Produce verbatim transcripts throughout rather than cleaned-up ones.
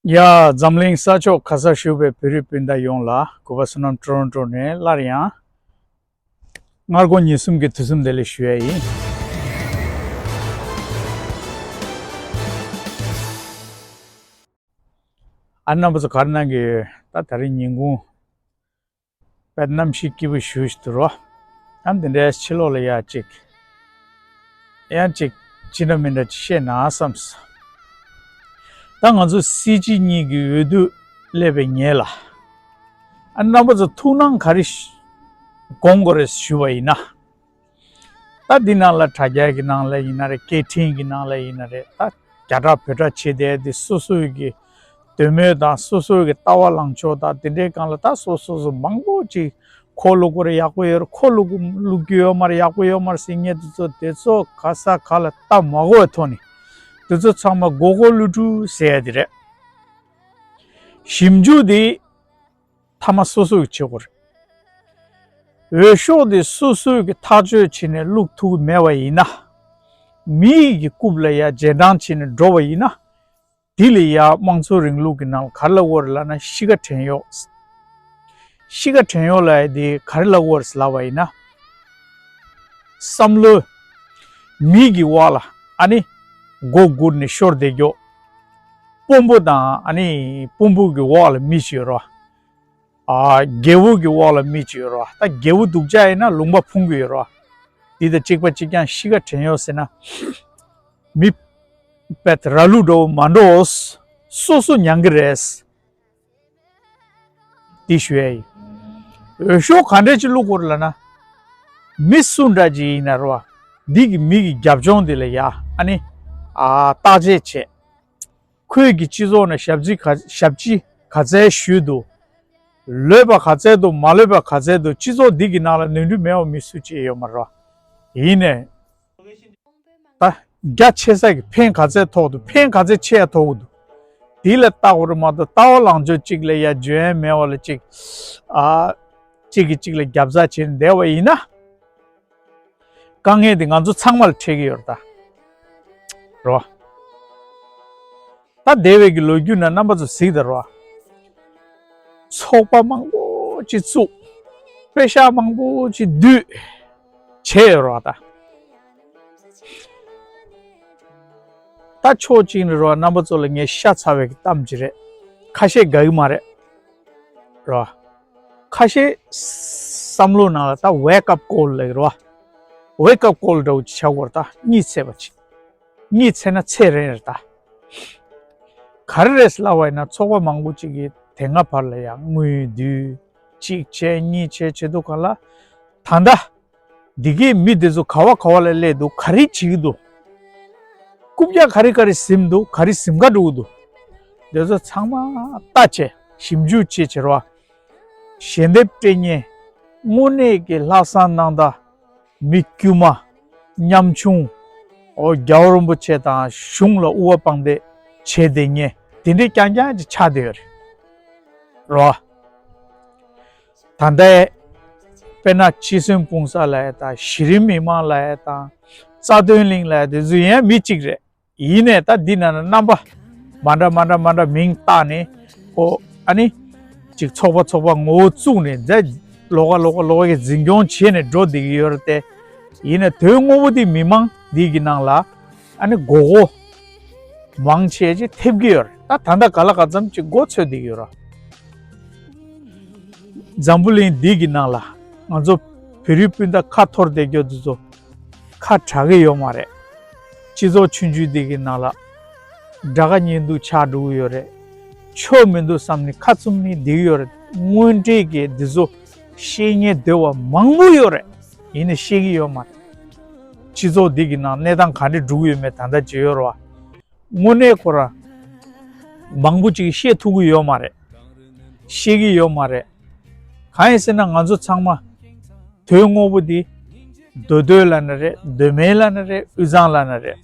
ཡ། འཛམ་གླིང་ས་ཕྱོགས་ག་སར་བཞུགས་པའི་བོད་རིགས་སྤུན་ཟླ་ཡོངས་ལ་གུས་པ་བསོད་ནམས་ཊོ་རོན་ཊོ་ནས་སླར་ཡང་སྔར་འགོ་ཉིན་གསུམ་གྱི་དུས་གསུམ་བདེ་ལེགས་ཞུ་ཡ་ཡིན། ཨ་རྣམ་པ་ཚོ་ག་རེ་གནང་གི་ཡོད། ད་ད་རིང་ཉིན་གུང་དཔེ་གནམ་གཤིས་སྐྱིད་པོ་ཞེ་པོ་ཞིག་འདུག་རོ། ཨ་འདི་འདྲའི་ཕྱི་ལོགས་ལ་ཡ་གཅིག་ཡང་གཅིག་ཅི་འདྲ་མི་འདྲ་ཅིག་བཤད་ན་བསམས། ད་ང་ཚོ་སྲིད་སྤྱི་གཉིས་ཀྱི་འོས་བསྡུ་སླེབས་པའི་ཉེ་ལ། ཨ་རྣམ་པ་ཚོ་ཐུགས་སྣང་ག་རེ་དགོངས་དགོས་རེད་ཞུ་བ་ཡིན་ན། ད་འདི་ནང་ལ་དྲ་རྒྱ་གི་ནང་ལ་ཡིན་ན་རེད། སྐད་འཕྲིན་གྱི་ནང་ལ་ཡིན་ན་རེད། ད་རྒྱ་གྲགས་བོད་གྲགས་བྱེད་བསྡད་དེ་སོ་སོའི་གི་འདོད་མོས་དང་སོ་སོའི་གི་ལྟ་བ་ལངས་ཕྱོགས་དང་དེ་འདྲའི་སྒང་ལ་ད་སོ་སོ་སོ་མང་པོ་ཅིག་ཁོ་ལུག་པར་ཡག་པོ་ཡོད་རེད། ཁོ་ལུག་ལུག་རྒྱུ་ཡོད་མ་རེད། ཡག་པོ་ཡོད་མ་རེད་ཟེར་མཁན་དེ་ཚོ་དེ་ཚོ་ག་ས་ག་ལ་ལྟ་མ་དགོས་པའི་ཐོག་ནས་དེ་ཚོ་ཚང་མ་མགོ་སྐོར་གློ་བསྒྲུགས་ཟེར་ཡ་དེ་རེད། ཞིབ་འཇུག་དེ་མཐའ་མ་སོ་སོས་བྱེད་དགོས་རེད། འོས་ཤོག་དེ་སོ་སོས་ཀྱི་ཐག་གཅོད་བྱས་ནས་བླུག་ཐུབ་ཀྱི་མེད་པ་ཡིན་ན། མི་ཡི་གི་རྐུབ་ལ་ཡ་རྗེས་འབྲང་བྱས་ནས་འགྲོ་བ་ཡིན་ན། དེ་ལ་ཡ་དམངས་གཙོ་རིང་ལུགས་ཀྱི་ནང་ལ་ག་རེ་ལབ་དགོས་རེད་ལབ་ན་གཤིས་ཀ་བྲན་གཡོག་གཤིས་ཀ་བྲན་གཡོག་ལབ་ཡ་དེ་ག་རེ་ལབ་དགོས་རེད་ལབ་པ་ཡིན་ན། བསམ་བློ། མི་གི་འོག་ལ་ཨ་ནི་མགོ་སྒུར་ནས་ཤོར་བསྡད་རྒྱུ། དཔོན་པོ་དང་ཨ་ནི་དཔོན་པོ་གི་འོག་ལ་མི་ཞིག་ཡོད་རོ། ཨ། རྒྱལ་པོ་གི་འོག་ལ་མི་ཅིག་ཡོད་རེད་བ། ད་རྒྱལ་པོ་སྡུག་ཅག་ཡིན་ན་ལུང་པ་ཕུང་གི་ཡོད་རེད་བ། འདི་དང་གཅིག་པ་གཅིག་རྐྱང་གཤིས་ཀ་བྲན་གཡོག་ཟེར་ན། མི་དཔེ་ར་ལུག་འདྲ་བོ་མ་འགྲོ། སོ་སོ་མྱང་གི་རེད། འདི་ཞུ་ཡ་ཡིན། འོས་ཤོག་ག་འདྲས་ཅིག་བླུག་དགོས་རེད་ལབ་ན། མི་སུ་འདྲ་ཅིག་ཡིན་ན་རེད་བ། འདི་གི་མི་གི་རྒྱབ་ལྗོངས་འདི་ལ་ཡ་ཨ་ནི། ཨ། བརྟག་དཔྱད་བྱས། ཁོས་ཀྱི་སྤྱི་ཚོགས་ནང་ཞབས་ཕྱི་ག་ཞབས་ཕྱི་ག་ཚད་ཞུས་འདུག་ལོས་པ་ག་ཚད་འདུག་མ་ལོས་པ་ག་ཚད་འདུག་སྤྱི་ཚོགས་འདི་གི་ནང་ལ་ནོར་འཁྲུལ་མེད་པ་མི་སུ་གཅིག་ཡོད་མ་རེད། ཡིན་ནས། ད་རྒྱ་ཆེ་ས་གི་ཕན་ག་ཚད་ཐོགས་འདུག་ཕན་ག་ཚད་ཆེ་ཡ་ཐོགས་ཀྱི་འདུག་དེ་ལ་བལྟ་དགོས་རེད་མ་གཏོགས་ལྟ་བ་ལངས་ཕྱོགས་གཅིག་ལ་ཡ་འཇོན་ཡ་མེད་པ་ལ་གཅིག་ཨ། གཅིག་གིས་གཅིག་ལ་རྒྱབ་རྩ་བྱས་ནས་བསྡད་པ་ཡིན་ན། དཀའ་ངལ་འདི་ང་ཚོ་ཚང་མ་ལ་འཕྲད་ཀྱི་ཡོད་རེད་ད། རོ། ད་འདས་པའི་གི་ལོ་རྒྱུས་ནང་རྣམ་པ་ཚོ་གཟིགས་དང་རོ། ཚོགས་པ་མང་པོ་ཅིག་བཙུགས། པེ་ཤག་མང་པོ་ཅིག་བསྡུས། བྱས་ཡོད་རོ་ད། ད་ཕྱོགས་གཅིག་ནས་རོ་རྣམ་པ་ཚོ་ལ་ངས་ཤ་ཚ་བའི་གི་གཏམ་ཅིག་རེད། ཁ་ཤས་དགའ་གི་མ་རེད། རོ། ཁ་ཤས་བསམ་བློ་ནང་ལ་ད་wake up call ལབ་ཀྱི་རེད་བ། wake up call འདྲ་བོ་ཅིག་བྱ་དགོས་རེད་ད། གཉིད་སད་པ་ཅིག་གཉིད་སད་ན་ཚད་རན་རེད་ད། ག་རེ་རེད་ལབ་པ་ཡིན་ན་ཚོགས་པ་མང་པོ་ཅིག་གིས་དེ་སྔ་བར་ལ་ཡང་དངུལ་བསྡུས། གཅིག་བྱས་གཉིས་བྱས་བྱེད་དུས་ག་ལ། ད་ལྟ། འདི་གའི་མི་དེ་ཚོ་ག་བ་ག་བ་ལ་སླེབས་འདུག་ག་རེ་བྱེད་ཀྱི་འདུག་རྐུབ་བཀྱག་ག་རེ་ག་རེ་ཟིན་འདུག་ག་རེ་ཟིན་ག་འགྲོ་གི་འདུག་དེ་ཚོ་ཚང་མ་ལྟ་བྱས་ཞིབ་འཇུག་བྱེད་བྱེད་རོགས། ཞལ་འདེབས་སྤྲད་མཁན། དངོས་གནས་ཀྱི་ལྷག་བསམ་གནང་ད། མི་དཀྱུས་མ། ཉམ་ཆུང་། ཨོ་རྒྱལ་བ་རིན་པོ་ཆེ་དང་གཞུང་ལ་དབུ་བ་དཔང་འདེགས་བྱས་བསྡད་མཁན་དེ་འདྲའི་རྐྱང་རྐྱང་ཅིག་ཆགས་བསྡད་ཡོད་རེད། རོ། ད་ལྟའི། དཔེར་ན་ཆི་སོན་སྤུང་ས་ལ་ཡ་དང་གཞི་རིམ་མི་མང་ལ་ཡ་དང་། རྩ་དོན་གླིང་ལ་ཡ་དེ་ཚོ་ཡང་མི་གཅིག་རེད། ཡིན་ནས་ད་འདི་ནང་ན་རྣམ་པ་མ་འདྲ་མ་འདྲ་མ་འདྲ་མིང་བཏགས་ནས་ཨོ་ཨ་ནི་ཅིག་ཚོགས་པ་ཚོགས་པ་ངོ་བོ་བཙུགས་ནས་མཛད། ལོགས་ཀ་ལོགས་ཀ་ལོགས་ཀ་འཛིན་སྐྱོང་བྱས་ནས་འགྲོ་བསྡད་ཀྱི་ཡོད་རེད་དེ། ཡིན་ནས་དོན་དངོས་པོ་འདི་མི་མང་འདི་གི་ནང་ལ་ཨ་ནི་མགོ་སྐོར་མང་ཆེ་ཅིག་ཐེབས་ཀྱི་ཡོད་རེད། ད་ད་ལྟ་ག་ལ་ག་ཙམ་ཅིག་མགོ་ཚོས་བསྡད་ཀྱི་ཡོད་རེད། འཛམ་བུ་གླིང་འདི་གི་ནང་ལ་ང་ཚོ་བོད་རིགས་སྤུན་ཟླ་ཁ་འཐོར་བསྡད་རྒྱུ་འདི་ཚོ་ཁ་གྲག་གི་ཡོད་མ་རེད། སྤྱི་ཚོགས་ཆུང་ཆུང་འདི་གི་ནང་ལ་དགྲ་དགའ་གཉེན་སྡུག་ཆགས་འགྲོ་གི་ཡོད་རེད། ཆོ་མི་འདུག་བསམ་ནས་ཁ་བཙུམ་ནས་བསྡད་ཀྱི་ཡོད་རེད། དངོས་འབྲེལ་གྱི་འདི་ཚོ་ཤེས་མཁན་འདོད་པ་མང་པོ་ཡོད་རེད། ཡིན་ནའི་ཤེས་ཀྱི་ཡོད་མ་རེད། སྤྱི་ཚོགས་འདི་གི་ནང་གནས་སྟངས་ག་འདྲ་འགྲོ་གི་ཡོད་མེད་ད་ལྟ་བརྗོད་ཡོད་རེད་བ། དངོས་གནས་ཁོ་རང་མང་པོ་ཅིག་ཤེས་ཐུབ་ཀྱི་ཡོད་མ་རེད། ཤེས་ཀྱི་ཡོད་མ་རེད། གང་ཡིན་ཟེར་ན་ང་ཚོ་ཚང་མ་དོན་དངོས་པོ་འདི་མདོ་སྟོད་ལབ་ན་རེད། མདོ་སྨད་ལབ་ན་རེད། དབུས་གཙང་ལབ་ན་རེད།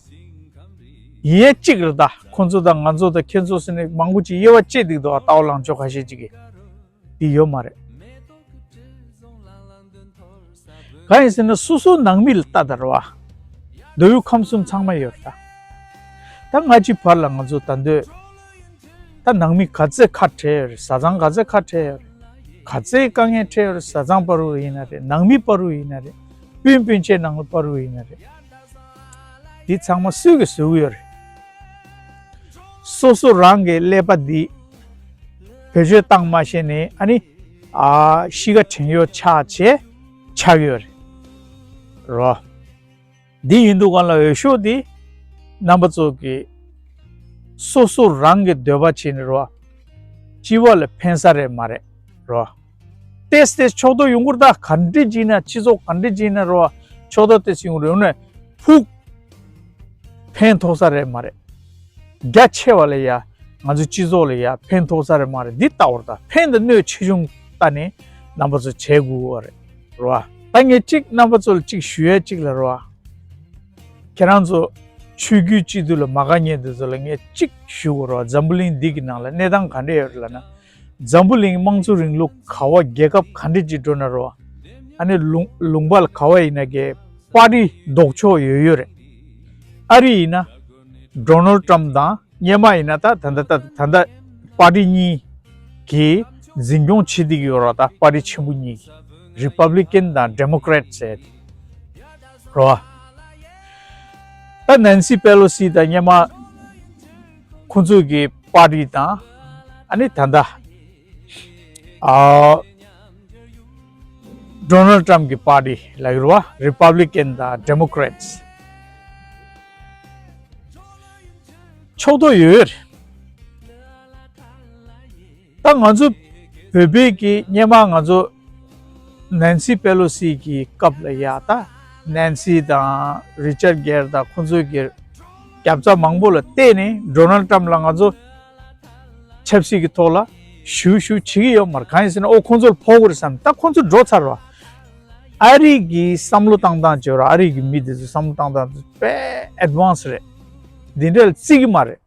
ཡིན་ཡ་གཅིག་རེད་ད། ཁོ་ཚོ་དང་ང་ཚོ་དང་ཁྱེད་ཚོ་ཟེར་ནས་མང་པོ་ཅིག་དབྱེ་བ་བཅད་འདུག་འདུག་ལྟ་བ་ལངས་ཕྱོགས་ཁ་ཤས་ཅིག་གིས། འདི་ཡོད་མ་རེད། གང་ཡིན་ཟེར་ན་སོ་སོ་ནང་མི་ལ་ལྟ་དང་རེད་བ། མདོ་དབུས་ཁམས་གསུམ་ཚང་མ་ཡོད་རེད་ད། ད་སྔ་ཕྱི་བར་ལ་ང་ཚོ་ད་འདོད་ ད་ནང་མི་ག་ཚད་ཁ་བྲལ་ཡོད་རེད། བཟའ་ཚང་ག་ཚད་ཁ་བྲལ་ཡོད་རེད། ག་ཚད་དཀའ་ངལ་འཕྲད་ཡོད་རེད། བཟའ་ཚང་བར་དུ་ཡིན་ན་རེད། ནང་མི་བར་དུ་ཡིན་ན་རེད། སྤུན་སྤུན་མཆེད་ནང་ལ་བར་དུ་ཡིན་ན་རེད། འདི་ཚང་མ་སུས་ཀྱིས་བཟོ་གི་ཡོད་རེད། སོ་སོ་རང་གི་ཀླད་པ་འདི་བེད་སྤྱོད་བཏང་མ་ཤེས་ནས་ཨ་ནི་ཨ་གཤིས་ཀ་བྲན་གཡོག་ཆགས་བྱས་ཆགས་ཡོད་རེད། རོ། འདི་ཡིན་དུས་གང་ལ་འོས་ཤོག་འདི་རྣམ་པ་ཚོ་གི་སོ་སོ་རང་གི་འདོད་པ་བྱས་ནས་རོ། སྤྱི་བ་ལ་ཕན་ས་རེད་མ་རེད་རོ། ཏེས་ཏེས་ཕྱོགས་གཏོགས་ཡོང་གི་རེད། ད་ག་འདྲ་ཅིག་ན་སྤྱི་ཚོགས་ག་འདྲ་ཅིག་ན་རོ། ཕྱོགས་གཏོགས་ཏེས་ཡོང་གི་རེད། ཡོང་ནས་ཕུགས་ཕན་ཐོགས་ས་རེད་མ་རེད། རྒྱ་ཆེ་བ་ལ་ཡ་ང་ཚོའི་སྤྱི་ཚོགས་ལ་ཡ་ཕན་ཐོགས་ས་རེད་མ་རེད། འདི་ལྟ་བུར་ད་ཕན་དང་གནོད་ཆེ་ཆུང་ལྟ་ནས་རྣམ་པ་ཚོ་བྱེད་དགོས་པ་རེད་རོ། ད་ངས་གཅིག་རྣམ་པ་ཚོ་ལ་གཅིག་ཞུ་ཡ་གཅིག་ལ་རོ། ཁྱེད་རང་ཚོ་ཆོས་བརྒྱུད་སྤྱི་འཐུས་ལ་མ་དགའ་མཁན་དེ་ཚོ་ལ་ངས་གཅིག་ཞུ་དགོས་རོ། འཛམ་བུ་གླིང་འདི་གི་ནང་ལ་གནས་སྟངས་ག་འདྲ་ཡོད་རེད་ལབ་ན། འཛམ་བུ་གླིང་དམངས་གཙོ་རིང་ལུགས་ག་བ་རྒྱལ་ཁབ་ག་འདྲ་ཅིག་འགྲོ་ན་རོ། ཨ་ནི་ལུང་ལུང་པ་ལ་ག་བ་ཡིན་ན་གི་པར་ཊི་ལྡོག་ཕྱོགས་ཡོད་ཡོད་རེད། ཨ་རི་ཡིན་ན་ཌོ་ནལ་ཊམ་དང་སྔོན་མ་ཡིན་ན་ད་ད་ད་ད་ད་ད་པར་ཊི་གཉིས་ཀྱིས་འཛིན་སྐྱོང་བྱེད་བསྡད་ཀྱི་ཡོད་རེད། ད་པར་ཊི་ཆེན་པོ་གཉིས་ཀྱིས་རི་པབ་ལི་ཀན་དང་ཌེ་མོ་ཀེ་རེ་ཊི་ཟེར་རོ། ད་ནན་སི་པེ་ལོ་སི་དང་སྔོན་མ་ཁོང་ཚོ་གི་པར་ཊི་དང་ཨ་ནི་ད་ལྟ་ཨ་ཌོ་ནལ་ཊམ་གྱི་པར་ཊི་ལབ་ཀྱི་རེད་བ། རི་པབ་ལི་ཀན་དང་ཌེ་མོ་ཀེ་རེ་ཊི་ཕྱོགས་གཏོགས་ཡོད་རེད། ད་ང་ཚོ་བོད་པའི་གི་སྔོན་མ་ང་ཚོ་ནན་སི་པེ་ལོ་སི་གི་སྐབས་ལ་ཡ་ད་ནན་སི་དང་རི་ཅར་གྷེར་དང་ཁོང་ཚོའི་གི་རྒྱབ་རྩ་མང་པོ་ལ་བརྟེན་ནས་ཌོ་ནལ་ཊམ་ལ་ང་ཚོ་ཆབ་སྲིད་ཀྱི་ཐོག་ལ་ཞུ་ཞུ་བྱེད་ཀྱི་ཡོད་མ་རེད། གང་ཡིན་ཟེར་ན་ཨོ་ཁོང་ཚོར་ཕོག་གི་རེད་བསམ། ད་ཁོང་ཚོ་འགྲོ་ཚར་བ། ཨ་རི་གི་བསམ་བློ་བཏང་སྟངས་བྱས་ར། ཨ་རི་གི་མི་དེ་ཚོ་བསམ་བློ་བཏང་སྟངས་དེ་དཔེ་ཨེཌ་ཝན་སི་རེད། འདི་འདྲ་ལ་བརྩི་གི་མ་རེད།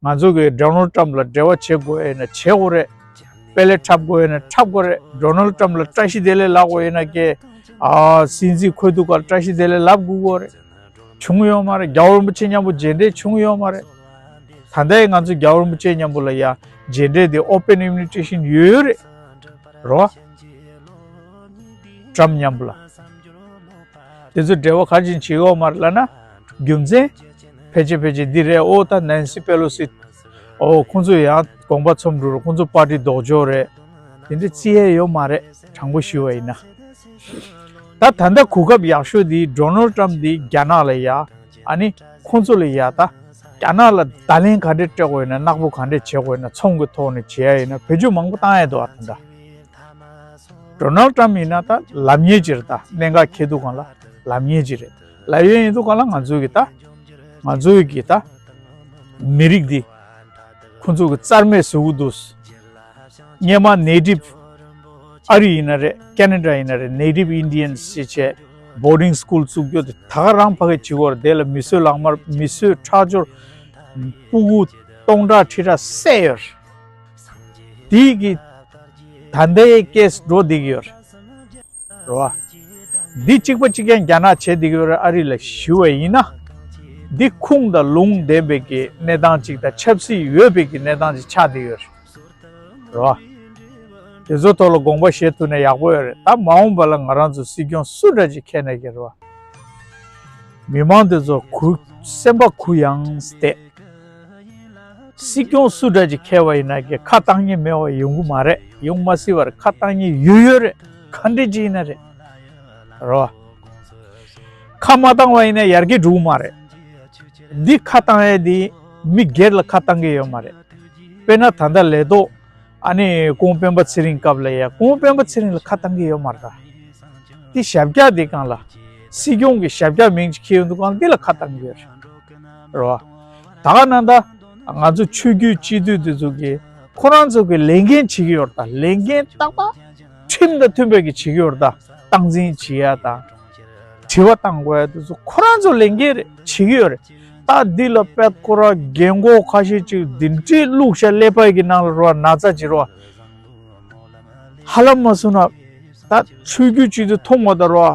ང་ཚོ་གིས་ཌོ་ནལ་ཊམ་ལ་འབྲེལ་བ་བྱེད་དགོས་ཡིན་ན་བྱེད་དགོས་རེད། དཔེ་ལེགས་འཁྲབ་དགོས་ཡིན་ན་འཁྲབ་དགོས་རེད། ཌོ་ནལ་ཊམ་ལ་བཀྲ་ཤིས་བདེ་ལེགས་ལབ་དགོས་ཡིན་ན་ཀྱེ། ཨ་སྲིད་འཛིན་ཁོས་དུས་སྐབས་བཀྲ་ཤིས་བདེ་ལེགས་ལབ་དགོས་ཀྱི་རེད། བྱུང་ཡོད་མ་རེད། རྒྱལ་བ་རིན་པོ་ཆེ་མཉམ་པོ་མཇལ་འཕྲད་བྱུང་ཡོད་མ་རེད། ད་ལྟའི་ང་ཚོ་རྒྱལ་བ་རིན་པོ་ཆེ་མཉམ་པོ་ལ་ཡ་མཇལ་འཕྲད་དེ་ཨོ་པེན་ཨིན་ཝི་ཊེ་ཤན་ཡོད་རེད། རོ། ཊམ་མཉམ་པོ་ལ། དེ་ཚོ་འབྲེལ་བ་ག་རེ་བྱེད་ཀྱི་ཡོད་མ་རེད་ལབ་ན། རྒྱུ་མཚན་ཕལ་ཆེར་ཕལ་ཆེར་འདི་རེད། ཨོ་ད་ནན་སི་པེ་ལོ་སི། ཨོ་ཁོང་ཚོ་ཡང་དགོངས་པ་ཚོམ་འགྲོ་རེད། ཁོང་ཚོ་པར་ཊི་ལྡོག་ཕྱོགས་རེད། དེ་འདྲ་བརྩི་ཡས་ཡོད་མ་རེད། དྲང་པོ་ཞུ་བ་ཡིན་ན། ད་ད་ལྟ་གོ་སྐབས་ཡག་ཤོས་འདི་ཌོ་ནལ་ཊམ་འདི་རྒྱ་ནག་ལ་ཡ། ཨ་ནི་ཁོང་ཚོ་ལ་ཡ་ད་རྒྱ་ནག་ལ་བརྡ་ལན་ག་འདྲས་སྤྲད་དགོས་ཡིན་ན། ནག་པོ་ག་འདྲས་བྱེད་དགོས་ཡིན་ན། ཚོང་གི་ཐོག་ནས་བྱེད་ཡ་ཡིན་ན་བེད་སྤྱོད་མང་པོ་བཏང་ཡ་འདུག་ཨ། ད་ལྟ་ཌོ་ནལ་ཊམ་ཡིན་ན་ད་ལབ་མཁན་ཅིག་རེད། ད་གནད་འགག་འཁེལ་དུས་སྒང་ལ་ལབ་མཁན་ཅིག་རེད། ལབ་ཡོན་ཡིན་དུས་སྒང་ལ་ང་ཚོའི་གི་ད་ང་ཚོའི་གི་ད་མི་རིགས་འདི་ཁོང་ཚོ་གི་རྩ་མེད་བཟོ་གི་འདུག་སྔོན་མ་ནེ་ཊིབ་ཨ་རི་ཡིན་ན་རེད། ཁེ་ན་ཌ་ཡིན་ན་རེད། ནེ་ཊིབ་ཨིན་ཌི་ཡན་སི་ཞེས་བྱས་བོར་ཌིང་སི་ཀུལ་བཙུགས་རྒྱུ་དེ་ད་ག་རང་ཕ་གི་བྱེད་ཀྱི་ཡོད་རེད། དེ་ལ་མི་གསོད་ལག་དམར། མི་གསོད་ཁྲག་སྦྱོར། སྤུ་གུ་སྟོང་ཕྲག་ཁྲི་ཕྲག་བསད་ཡོད་རེད། དེའི་གི་ད་ལྟའི་ཀེ་སི་འགྲོ་བསྡད་ཀྱི་ཡོད་རེད། རེད་བ། འདི་གཅིག་པ་གཅིག་རྐྱང་རྒྱ་ནག་བྱེད་བསྡད་ཀྱི་ཡོད་རེད། ཨ་རི་ལ་ཞུ་བ་ཡིན་ན། འདི་ཁུངས་དང་ལུང་ལྡན་པའི་གི་གནས་སྟངས་གཅིག་དང་ཆབ་སྲིད་ཡོད་པའི་གི་གནས་སྟངས་གཅིག་ཆགས་བསྡད་ཡོད་རེད། རེད་བ། དེ་ཚོ་ཐོག་ལ་དགོངས་པ་བཞེས་ཐུབ་ན་ཡག་པོ་ཡོད་རེད། ད་མ་འོངས་པ་ལ་ང་རང་ཚོ་སྲིད་སྐྱོང་སུ་འདྲ་ཅིག་འཁེལ་ན་གི་རེད་བ། མི་མང་དེ་ཚོ་གུ་སེམས་པ་གུ་ཡངས་བསྡད། སྲིད་སྐྱོང་སུ་འདྲ་ཅིག་འཁེལ་བ་ཡིན་ན་གི་ཁ་བཏང་མཁན་མེད་པ་ཡོང་གི་མ་རེད། ཡོང་མ་སྲིད་པར་ཁ་བཏང་མཁན་ཡོད་ཡོད་རེད། ག་འདྲ་ཅིག་ཡིན་ན་རེད། རེད་བ། ཁ་མ་བཏང་བ་ཡིན་ན་ཡར་རྒྱས་འགྲོ་གི་མ་རེད། འདི་ཁ་བཏང་ཡས་འདི་མི་སྒེར་ལ་ཁ་བཏང་གི་ཡོད་མ་རེད། དཔེར་ན་ད་ལྟ་ལས་ཐོག་ཨ་ནི་སྐུ་ངོ་སྤེན་པ་ཚེ་རིང་སྐབས་ལ་ཡ། སྐུ་ངོ་སྤེན་པ་ཚེ་རིང་ལ་ཁ་བཏང་གི་ཡོད་མ་རེད་ད། འདི་ཞབས་བཀྱག་འདི་སྒང་ལ། སྲིད་སྐྱོང་གི་ཞབས་བཀྱག་མིང་ཅིག་འཁྱེར་ཡོང་དུས་སྒང་ལ་འདི་ལ་ཁ་བཏང་གི་ཡོད་རེད། རེད་བ། ད་ག་ནང་ད་ང་ཚོ་ཆོས་བརྒྱུད་སྤྱི་འཐུས་འདི་ཚོ་གིས་ཁོ་རང་ཚོ་གི་ལས་འགན་བྱེད་ཀྱི་ཡོད་རེད་ད། ལས་འགན་ཏག་ཏག་ཁྲིམས་དང་མཐུན་པའི་གི་བྱེད་ཀྱི་ཡོད་རེད་ད། སྟངས་འཛིན་བྱེད་ཡ་དང་། དྲི་བ་བཏང་དགོས་ཡ་དེ་ཚོ་ཁོ་རང་ཚོ་ལས་འགན་རེད། བྱེད་ཀྱི་ཡོད་རེད། ད་འདི་ལ་དཔེ་ཁོ་རང་རྒན་གོག་ཁ་ཤས་ཅིག་འདི་འདྲའི་བླུགས་བཞག་ཀླད་པ་གི་ནང་ལ་རོ། ན་ཚ་ཅིག་རོ། ཧ་ལམ་མ་སོང་ན་ད་ཆོས་བརྒྱུད་ཅིག་ཏུ་མཐོང་བ་ད་རོ།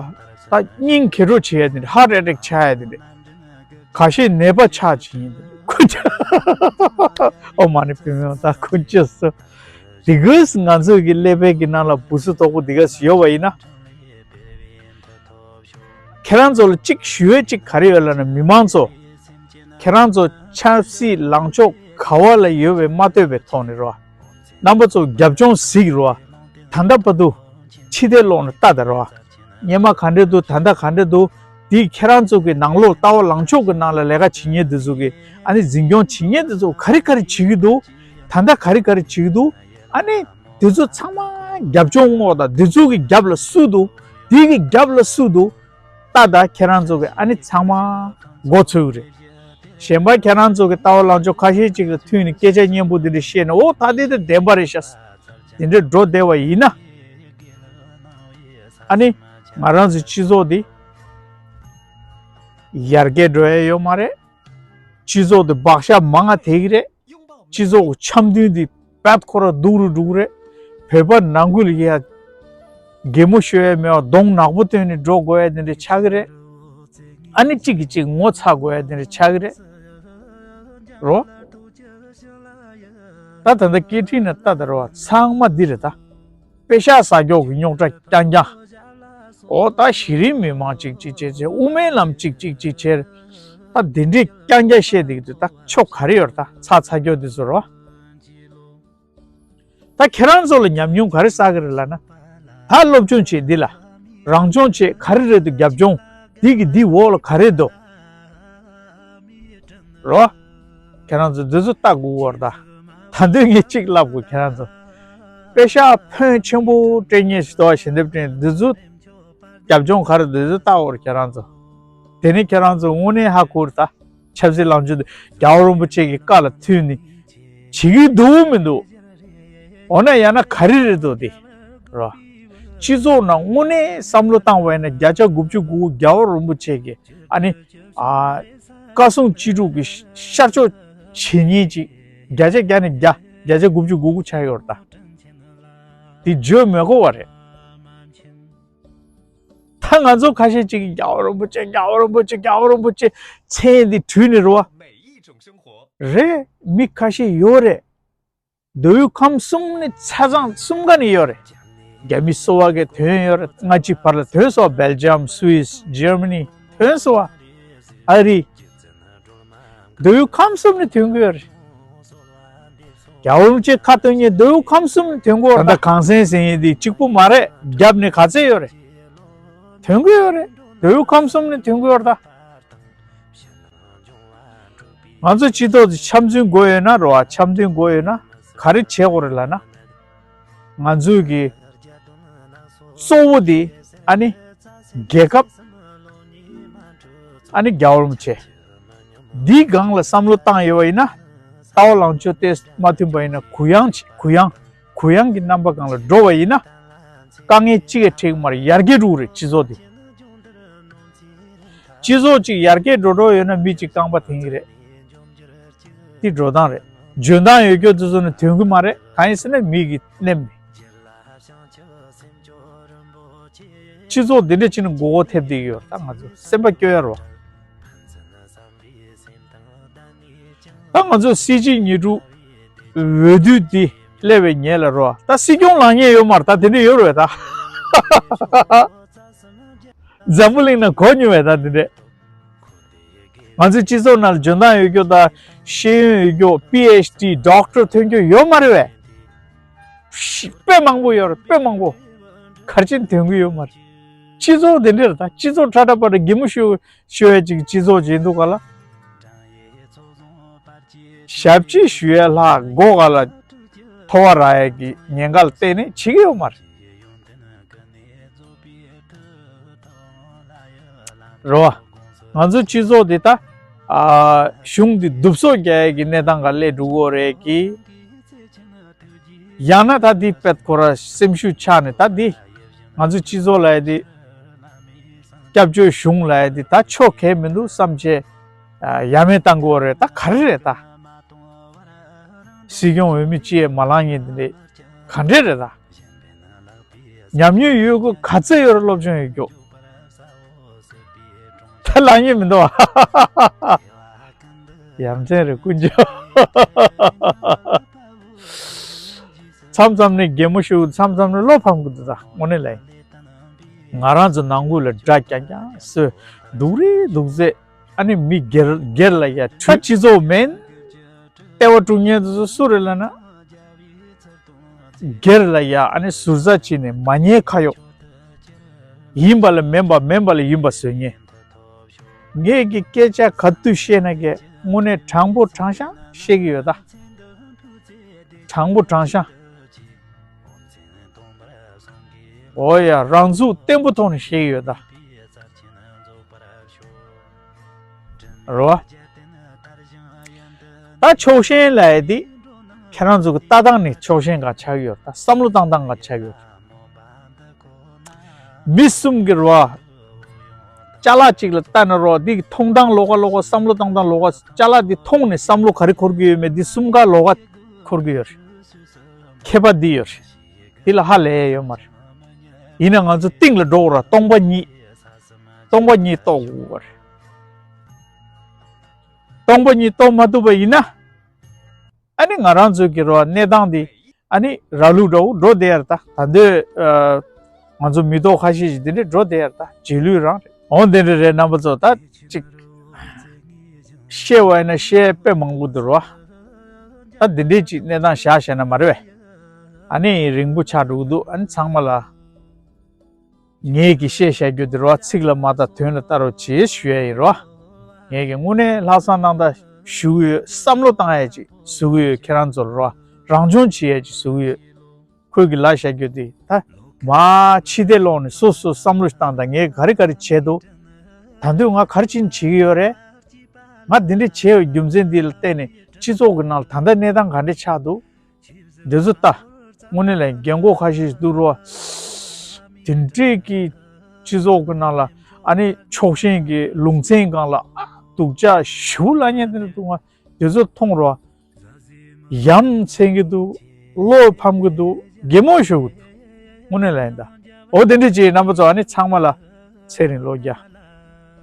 ད་སྙིང་གི་རོ་བྱེད་ཡ་དེ་འདྲ། ཧར་ཊི་ཨེ་ཊེག་ཆགས་ཡ་དེ་འདྲ། ཁ་ཤས་ནད་པ་ཆགས་ཅིག་ཡིན་དེ་འདྲ། ཁུ་ཅི། ཨོ་མ་ཎི་པདྨེ་ཧཱུྃ། ད་ཁུ་ཅི་སོ། དེ་གས་ང་ཚོ་གི་ཀླད་པའི་གི་ནང་ལ་བུ་སུ་དོག་པོ་དེ་གས་ཡོད་པ་ཡིན་ན། ཁྱེད་རང་ཚོ་ལ་གཅིག་ཞུ་ཡས་གཅིག་ག་རེ་ཡོད་ལབ་ན། མི་མང་ཚོ། ཁྱེད་རང་ཚོ་ཆབ་སྲིད་ལངས་ཕྱོགས་ག་བ་ལ་ཡོད་པའི་མ་ལྟོས་པའི་ཐོག་ནས་རོ། རྣམ་པ་ཚོ་རྒྱབ་ལྗོངས་གཟིགས་རོ། ད་ལྟ་བར་དུ་ཕྱི་བལྟས་ལོག་ནས་ལྟ་ད་རོ། སྔོན་མ་ག་འདྲ་འདུག་ད་ལྟ་ག་འདྲ་འདུག་དེ་ཁྱེད་རང་ཚོ་གི་ནང་ལོགས་ལྟ་བ་ལངས་ཕྱོགས་ཀྱི་ནང་ལ་ལས་ཀ་བྱེད་མཁན་དེ་ཚོ་གི། ཨ་ནི་འཛིན་སྐྱོང་བྱེད་མཁན་དེ་ཚོ་ག་རེ་ག་རེ་བྱེད་ཀྱི་འདུག་ད་ལྟ་ག་རེ་ག་རེ་བྱེད་ཀྱི་འདུག་ཨ་ནི་དེ་ཚོ་ཚང་མ་རྒྱབ་ལྗོངས་ངོ་དང་། དེ་ཚོ་གི་རྒྱབ་ལ་སུ་འདུག་དེ་གི་རྒྱབ་ལ་སུ་འདུག་ལྟ་ད། ཁྱེད་རང་ཚོ་གི་ཨ་ནི་ཚང་མ་མགོ་ཚོས་ཀྱི་རེད། གཞན་པ་ཁྱེད་རང་ཚོ་གི་ལྟ་བ་ལངས་ཕྱོགས་ཁ་ཤས་ཅིག་ལ་མཐུད་ནས་སྐད་ཆ་སྙན་པོ་འདི་འདྲ་བཤད་ནས། ཨོ་ད་འདི་འདི་བདེན་པ་རེད་ཤག་དེ་འདྲ་འགྲོ་བསྡད་པ་ཡིན་ན། ཨ་ནི་ང་རང་ཚོའི་སྤྱི་ཚོགས་འདི་ཡར་རྒྱས་འགྲོ་ཡ་ཡོད་མ་རེད། སྤྱི་ཚོགས་འདི་བག་ཆགས་མང་ང་དེ་གི་རེད། སྤྱི་ཚོགས་ཀྱི་འཆམ་མཐུན་འདི་རྦད་ཁོ་ར་སྡུག་རུ་འགྲོ་གི་རེད། བོད་པ་ནང་ཁུལ་ལ་ཡ་གད་མོ་ཤོར་ཡ་མེད་པ། གདོང་ནག་པོ་སྟོན་ནས་འགྲོ་དགོས་ཡ་དེ་འདྲ་ཆགས་ཀྱི་རེད། ཨ་ནི་གཅིག་གིས་གཅིག་ངོ་ཚ་དགོས་ཡ་དེ་འདྲ་ཆགས་ཀྱི་རེད། རོ། ད་ད་ལྟ་སྐད་འཕྲིན་ནས་ལྟ་ད་རོ། ཚང་མ་འདི་རེད་ད། པེ་ཤག་ཟ་རྒྱུ་གི་རྙོག་དྲ་རྐྱང་རྐྱང་། ཨོ་ད་གཞི་རིམ་མི་མང་གཅིག་གཅིག་བྱས་བྱས། དབུ་མའི་ལམ་གཅིག་གཅིག་གཅིག་བྱས། ད་འདི་འདྲའི་རྐྱང་རྐྱང་བཤད་བསྡད་ཀྱི་འདུག་ད་ཆོ་ག་རེ་ཡོད་རེད། ད་ཚ་ཚ་རྒྱུ་འདི་ཚོ་རོ། ད་ཁྱེད་རང་ཚོ་ལ་ཉམས་མྱོང་ག་རེ་བསགས་ཀྱི་རེད་ལབ་ན། ད་སློབ་སྦྱོང་བྱེད་འདི་ལ། རང་སྦྱོང་བྱེད། ག་རེ་རེད་འདུག་རྒྱབ་ལྗོངས་འདི་གི་འདི་འོག་ལ་ག་རེ་འདུག་རོ། ཁྱེད་རང་ཚོ་འདི་ཚོ་ལྟ་དགོས་བར་ད། ད་འདོད་ངས་གཅིག་ལབ་དགོས། ཁྱེད་རང་ཚོ་པེ་ཤག་ཕོན་ཆེན་པོ་སྤྲད་མཁན་ཞིག་འདུག་བ། ཞལ་འདེབས་སྤྲད་མཁན་འདི་ཚོ། རྒྱབ་ལྗོངས་ག་རེ་འདུག་འདི་ཚོ་ལྟ་དགོས་རེད་ཁྱེད་རང་ཚོ། དེ་ནས་ཁྱེད་རང་ཚོ་དངོས་གནས་ཧ་གོ་རེད་ད། ཆབ་སྲིད་ལངས་ཕྱོགས་དེ་རྒྱལ་བ་རིན་པོ་ཆེ་གི་བཀའ་ལ་མཐུན་ནས་བྱེད་ཀྱི་འདུག་མི་འདུག་འོ་ན་ཡང་ན་ག་རེ་རེད་འདུག་དེ་རོ། སྤྱི་ཚོགས་ནང་དངོས་གནས་བསམ་བློ་བཏང་བ་ཡིན་ན། བརྒྱ་ཆ་དགུ་བཅུ་གོ་དགུ་རྒྱལ་བ་རིན་པོ་ཆེ་གི་ཨ་ནི། ཨ། བཀའ་གསུང་ཅི་སྒྲུབ་ཀྱི་ཤར་ཕྱོགས་བྱེད་མཁན་ཅིག་བརྒྱ་ཆ་བརྒྱ་ནས་བརྒྱ། བརྒྱ་ཆ་དགུ་བཅུ་གོ་དགུ་ཆགས་ཡོད་རེད་ད། དེ་བརྗོད་མི་དགོས་པ་རེད། ད་ང་ཚོ་ཁ་ཤས་ཅིག་གིས་རྒྱལ་བ་རིན་པོ་ཆེ། རྒྱལ་བ་རིན་པོ་ཆེ། རྒྱལ་བ་རིན་པོ་ཆེ་མཚན་འདི་བྲིས་ནས་རེད་བ། རེད། མི་ཁ་ཤས་ཡོད་རེད། མདོ་དབུས་ཁམས་གསུམ་ནས་ཆ་ཚང་གསུམ་ཀ་ནས་ཡོད་རེད། རྒྱ་མི་སོ་པ་གི་ཐོན་ཡོད་རེད། སྔ་ཕྱི་བར་ལ་ཐོན་སོང་། སྦེལ་ཇམ། སུད་སི། འཇར་མ་ནི། ཐོན་སོང་བ། ཨ་རི། མདོ་དབུས་ཁམས་གསུམ་ནས་ཐོན་གྱི་ཡོད་རེད། རྒྱལ་བ་རིན་པོ་ཆེ་ཁ་ཐོན་མཁན་མདོ་དབུས་ཁམས་གསུམ་ནས་ཐོན་གྱི་ཡོད་རེད། ད་ལྟ་གངས་སེང་ཟེར་མཁན་དེ་གཅིག་པུ་མ་རེད། རྒྱབ་ནས་ག་ཚད་ཡོད་རེད། ཐོན་གྱི་ཡོད་རེད། མདོ་དབུས་ཁམས་གསུམ་ནས་ཐོན་གྱི་ཡོད་རེད་ད། ང་ཚོ་སྤྱི་ཚོགས་འདི་འཆམ་མཐུན་དགོས་ཡོད་ན་རེད་བ། འཆམ་མཐུན་དགོས་ཡོད་ན་ག་རེ་བྱེད་དགོས་རེད་ལབ་ན། ང་ཚོའི་གི་གཙོ་བོ་འདི་ཨ་ནི་རྒྱལ་ཁབ། ཨ་ནི་རྒྱལ་བ་རིན་པོ་ཆེ། འདིའི་སྒང་ལ་བསམ་བློ་བཏང་ཡོད་པ་ཡིན་ན། ལྟ་བ་ལངས་ཕྱོགས་དེ་མ་མཐུན་པ་ཡིན་ན་གུ་ཡངས་བྱེད། གུ་ཡངས། གུ་ཡངས་ཀྱི་རྣམ་པ་སྒང་ལ་འགྲོ་བ་ཡིན་ན། དཀའ་ངལ་གཅིག་ཡང་འཕྲད་ཀྱི་མ་རེད། ཡར་རྒྱས་འགྲོ་གི་རེད་སྤྱི་ཚོགས་འདི། སྤྱི་ཚོགས་གཅིག་ཡར་རྒྱས་འགྲོ་འགྲོ་ཡོད་ན་མི་གཅིག་རྐང་པ་འཐེན་གྱི་རེད། འདི་འགྲོ་སྟངས་རེད། འཇོན་ཐང་ཡོད་རྒྱུ་དེ་ཚོ་ནི་ཐོན་གྱི་མ་རེད། གང་ཡིན་ཟེར་ན་མི་གིས་མནན་མེད། སྤྱི་ཚོགས་འདི་འདྲ་བྱས་ནས་མགོ་སྐོར་ཐེབས་བསྡད་ཀྱི་ཡོད་རེད། ད་ང་ཚོ་སེམས་པ་སྐྱོ་ཡ་རེད་བ། ད་ང་ཚོ་སྲིད་སྤྱི་ཉེར་དྲུག་འོས་བསྡུ་འདི་སླེབས་པའི་ཉེ་ལ་རོ། ད་སྲིད་སྐྱོང་ལངས་མཁན་ཡོད་མ་རེད། ད་དེ་འདྲ་ཡོད་རེད་བས་ད། འཛམ་བུ་གླིང་ནང་གོ་མྱོང་བས་ད་དེ་འདྲ། ང་ཚོའི་སྤྱི་ཚོགས་ནང་ལ་འཇོན་ཐང་ཡོད་རྒྱུ་དང་ཤེས་ཡོན་ཡོད་རྒྱུ། པི་ཨེཆ་ཌི། ཌོག་ཊར་ཐོན་རྒྱུ་ཡོད་མ་རེད་བས། དཔེ་མང་པོ་ཡོད་རེད། དཔེ་མང་པོ། ག་རེ་བྱས་ནས་ཐོན་གྱི་ཡོད་མ་རེད། སྤྱི་ཚོགས་དེ་འདྲ་རེད་ད། སྤྱི་ཚོགས་ཁྲ་ཁྲ་པ་ཏྲ་གད་མོ་ཤོར་ཤོར་ཡ་ཅིག་སྤྱི་ཚོགས་ཅིག་འདུག་ག་ལ། ཞབས་ཕྱི་ཞུ་ཡ་ལྷག་མགོ་ག་ལ་ཐོ་བ་རག་ཡ་གི་ཉེན་ཁ་ལ་བརྟེན་ནས་བྱེད་ཀྱི་ཡོད་མ་རེད། རེད་བ། ང་ཚོ་སྤྱི་ཚོགས་འདི་ད། ཨ། གཞུང་འདི་གདུབ་སོ་རྒྱག་ཡ་གི་གནས་སྟངས་ག་སླེབས་འགྲོ་གི་ཡོད་རེད་གི། ཡང་ན་ད་འདི་དཔེ་ཁོ་ར་སེམས་ཤུགས་ཆག་ནས་ད་འདི་ང་ཚོ་སྤྱི་ཚོགས་ལབ་ཡ་འདི་སྐྱབས་བཅོལ་གཞུང་ལབ་ཡ་འདི་ད་ཆོ་གས་མི་འདུག་བསམ་བྱས། ཨ། ཡ་མེད་བཏང་དགོས་རེད། ད་ག་རེ་རེད་ད། སྲིད་སྐྱོང་འོས་མི་གཅིག་ཡས་མ་ལངས་མཁན་འདི་འདྲས་ག་འདྲས་རེད་ད། ཉམས་མྱོང་ཡོད་དགུ་ག་ཚད་ཡོད་རེད། སློབ་སྦྱོང་ཡོད་རྒྱུ། ད་ལངས་མཁན་མི་འདུག་ཨ། ཡ་མཚན་རེད་དཀོན་མཆོག་མཚམས་མཚམས་ནས་གད་མོ་ཤོར། མཚམས་མཚམས་ནས་བློ་ཕམ་གི་འདུག་ད་དངོས་གནས་ལ། ང་རང་ཚོ་ནང་ཁུལ་ལ་དགྲ་རྐྱང་རྐྱང་སུ་སྡུག་རེད་སྡུག་ཟེ། ཨ་ནི་མི་སྒེར་སྒེར་ལ་ཡ་ཁྲི་སྤྱི་ཚོགས་མིན། ལྟེ་བ་དཀྲུག་མཁན་དེ་ཚོ་སུ་རེད་ལབ་ན། སྒེར་ལ་ཡ་ཨ་ནི་ཟུར་ཟ་བྱས་ནས་མ་ཉེས་ཁ་གཡོག་ཡིན་པ་ལ་མིན་པ་མིན་པ་ལ་ཡིན་པ་བཟོ་མཁན། ངས་ཀྱི་སྐད་ཆ་ག་དུས་བཤད་ན་ཀྱི་དངོས་གནས་དྲང་པོ་དྲང་བཞག་བཤད་ཀྱི་ཡོད་ད། དྲང་པོ་དྲང་བཞག་འོ་ཡ་རང་ཚུགས་བརྟན་པོ་ཐོག་ནས་བཤད་ཀྱི་ཡོད་ད། རོ། ད་ཕྱོགས་ཞེན་ལབ་ཡ་དེ། ཁྱེད་རང་ཚོ་གི་ལྟ་སྟངས་ནི་ཕྱོགས་ཞེན་གང་ཆགས་ཡོད་ད། བསམ་བློ་བཏང་སྟངས་གང་ཆགས་ཡོད། མི་གསུམ་གི་རོ། ཅ་ལག་གཅིག་ལ་ལྟ་ན་རོ། འདི་མཐོང་སྟངས་ལོགས་ཀ་ལོགས་ཀ། བསམ་བློ་བཏང་སྟངས་ལོགས་ཀ། ཅ་ལག་འདི་མཐོང་ནས་བསམ་བློ་ག་རེ་འཁོར་གི་ཡོད་མེད། འདི་གསུམ་ཀ་ལོགས་ཀ་འཁོར་གི་ཡོད་རེད། ཁྱད་པར་འདི་ཡོད་རེད། འདི་ལ་ཧ་ལས་ཡ་ཡོད་མ་རེད། ཡིན་ན་ང་ཚོ་སྟེང་ལ་འགྲོ་དགོས་ར། སྟོང་པ་ཉིད། སྟོང་པ་ཉིད་རྟོགས་དགོས་པ་རེད། སྟོང་པ་ཉིད་རྟོགས་མ་ཐུབ་པ་ཡིན་ན། ཨ་ནི་ང་རང་ཚོའི་གི་རོ་གནས་སྟངས་འདི་ཨ་ནི་ར་ལུག་འདྲ་བོ་འགྲོ་བསྡད་ཡ་རེད་ད། ད་འདོད་ཨ། ང་ཚོ་མི་ཐོག་ཁ་ཤས་ཤིག་འདི་འདྲས་འགྲོ་བསྡད་ཡ་རེད་ད། རྗེས་ལུས་རང་རེད། འོ་འདི་འདྲས་རེད། རྣམ་པ་ཚོ་ད་ཅིག་བཤད་བ་ཡིན་ན་བཤད་དཔེ་མང་པོ་འདུག་རོ། ད་འདི་འདྲས་ཅིག་གནས་སྟངས་བཞག་བཤད་ན་མ་རེད་པས། ཨ་ནི་རིང་པོ་ཆགས་འགྲོ་གི་འདུག་ཨ་ནི་ཚང་མ་ལ། ངས་ཀྱི་བཤད་བཤད་རྒྱུ་དེ་རོ། ཚིག་ལ་མ་ལྟ་དོན་ལ་ལྟ་རོགས་བྱེད་ཞུ་ཡ་ཡིན་རོ། ངས་ཀྱི་དངོས་གནས་ལྷག་བསམ་རྣམ་དག་ཞུ་གི་ཡོད། བསམ་བློ་བཏང་ཡ་ཅིག་བཟོ་གི་ཡོད། ཁྱེད་རང་ཚོར་རོ། རང་སྦྱོང་བྱེད་ཡ་ཅིག་བཟོ་གི་ཡོད། ཁོས་ཀྱི་ལབ་བཤད་རྒྱུ་དེ་ད་མ་ཕྱི་བལྟས་ལོག་ནས་སོ་སོ་བསམ་བློ་ཞིག་བཏང་དང་། ངས་ག་རེ་ག་རེ་བྱས་འདུག་ད་དུང་ང་ག་རེ་བྱེད་བྱེད་ཀྱི་ཡོད་རེད། ང་འདི་འདྲ་བྱས་ཡོད་རྒྱུ་མཚན་འདི་ལ་བརྟེན་ནས་སྤྱི་ཚོགས་ཀྱི་ནང་ལ་ད་ལྟ་གནས་སྟངས་ག་འདྲ་ཆགས་འདུག་འདི་ཚོ་ལྟ། དངོས་གནས་ལ་རྒན་གོག་ཁ་ཤས་ཤིག་འདུག་རོ། དེ་འདྲས་ཀྱི་སྤྱི་ཚོགས་ཀྱི་ནང་ལ་ཨ་ནི་ཕྱོགས་ཞེན་གྱི་ལུང་ཚན་སྒང་ལ་ཨ་སྡུག་ཅག་ཞེ་པོ་ལབ་མཁན་དེ་འདྲ་འདུག་ང་དེ་ཚོ་མཐོང་རོ། ཡ་མཚན་གྱི་འདུག་བློ་ཕམ་གྱི་འདུག་གད་མོ་ཤོར་གྱི་འདུག་དངོས་གནས་ལ་ཡིན་ད། འོ་དེ་འདྲས་ཅིག་རྣམ་པ་ཚོ་ཨ་ནི་ཚང་མ་ལ་ཚེ་རིང་བློ་རྒྱ།